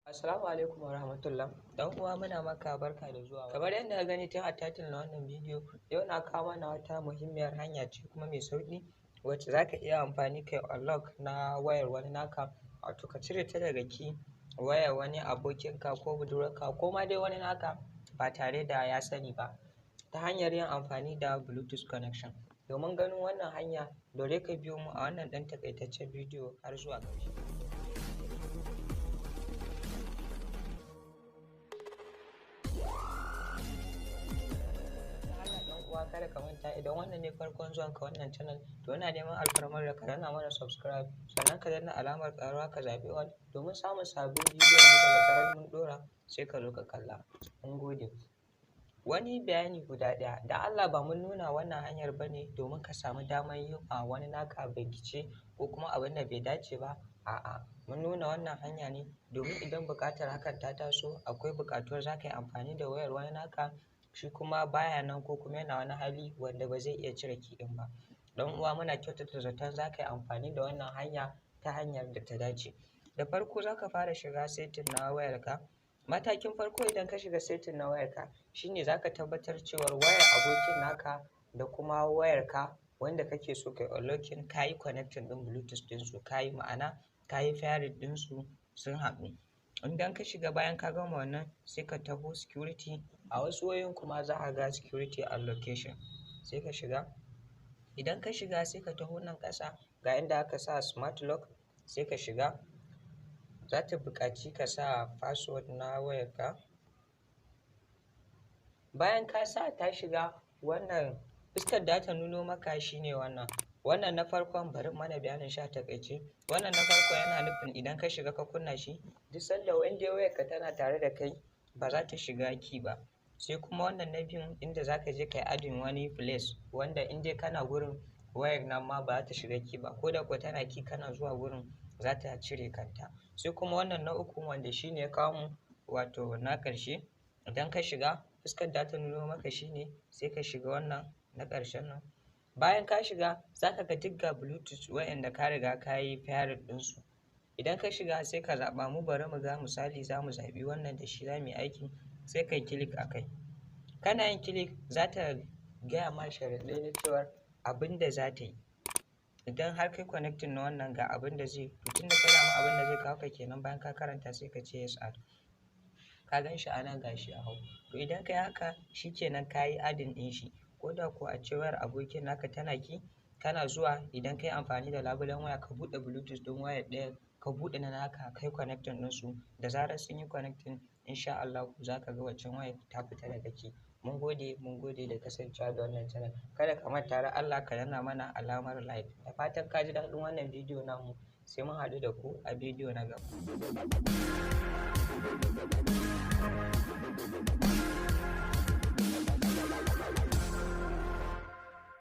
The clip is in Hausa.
Assalamu alaikum wa rahmatullah. Dan uwa, muna maka barka da zuwa. Kamar yadda ka gani tun a title na wannan bidiyo, yau na kawo mana wata muhimmiyar hanya ce kuma mai sauƙi wacce za ka iya amfani kai unlock na wayar wani naka, wato ka cire ta daga key wayar wani abokinka ko budurwarka ko ma dai wani naka ba tare da ya sani ba, ta hanyar yin amfani da Bluetooth connection. Domin ganin wannan hanya, dole ka biyo mu a wannan ɗan taƙaitaccen bidiyo har zuwa ƙarshe. Uwa, kada ka manta, idan wannan ne farkon zuwan ka wannan channel, to ina neman alfarmar da ka danna mana subscribe, sannan ka danna alamar ƙararrawa, ka zaɓi all domin samun sabbin bidiyon mu. Daga zarar mun ɗora, sai ka zo ka kalla. Mun gode. Wani bayani guda ɗaya da Allah: ba mun nuna wannan hanyar ba ne domin ka samu damar yin a wani naka bincike ko kuma abin da bai dace ba. A'a, mun nuna wannan hanya ne domin idan buƙatar hakan ta taso, akwai buƙatuwar za ka yi amfani da wayar wani naka, shi kuma baya nan ko kuma yana wani hali wanda ba zai iya cire key ɗin ba. Ɗan uwa, muna kyautata zaton za ka yi amfani da wannan hanya ta hanyar da ta dace. Da farko za ka fara shiga setting na wayarka. Matakin farko, idan ka shiga setting na wayarka, shine za ka tabbatar cewar wayar abokin naka da kuma wayarka wanda kake so kai unlocking, ka yi connecting ɗin Bluetooth ɗinsu, ka yi, ma'ana ka yi pairing ɗinsu sun haɗu. Idan ka shiga, bayan ka gama wannan, sai ka taho security. A wasu wayoyin kuma za a ga security and location, sai ka shiga. Idan ka shiga, sai ka taho nan ƙasa, ga inda aka sa smart lock, sai ka shiga. Za ta buƙaci ka sa password na wayarka. Bayan ka sa, ta shiga, wannan fuskar da ta nuno maka shine wannan. Wannan na farkon, bari mana bayanin shi a taƙaice. Wannan na farkon yana nufin idan ka shiga ka kunna shi, duk sanda in dai wayarka tana tare da kai, ba za ta shiga key ba. Sai kuma wannan na biyun, inda za ka je ka yi adding wani place wanda in dai kana gurin, wayar nan ma ba za ta shiga key ba, ko da kuwa tana key, kana zuwa gurin za ta cire kanta. Sai kuma wannan na uku, wanda shine ya kawo mu, wato na ƙarshe. Idan ka shiga, fuskar da ta nuno maka shine sai ka shiga wannan na ƙarshen nan. Bayan ka shiga, za ka ga duk ga Bluetooth wa'inda ka riga ka yi pairing ɗinsu. Idan ka shiga, sai ka zaɓa. Mu bari mu ga misali, za mu zaɓi wannan da shi za mu yi aiki, sai ka yi click a kai. Kana yin click, za ta gaya ma sharaɗai na cewar abin da za ta yi idan har kai connecting na wannan, ga abin da zai. To, tunda kai dama abin da zai kawo ka kenan, bayan ka karanta, sai ka ce yes, add. Ka gan shi a nan, ga shi a hau. To, idan ka yi haka, shikenan, ka yi adding ɗin shi. Ko da ko a ce wayar abokin naka tana key, kana zuwa, idan ka yi amfani da labulen waya ka buɗe Bluetooth ɗin wayar ɗayan, ka buɗe na naka, kai connecting ɗinsu, da zarar sun yi connecting, insha Allahu za ka ga waccan wayar ta fita daga key. Mun gode, mun gode da kasancewa da wannan channel. Kada ka manta da Allah ka danna mana alamar like. Da fatan ka ji daɗin wannan bidiyo namu. Sai mun haɗu da ku a bidiyo na gaba.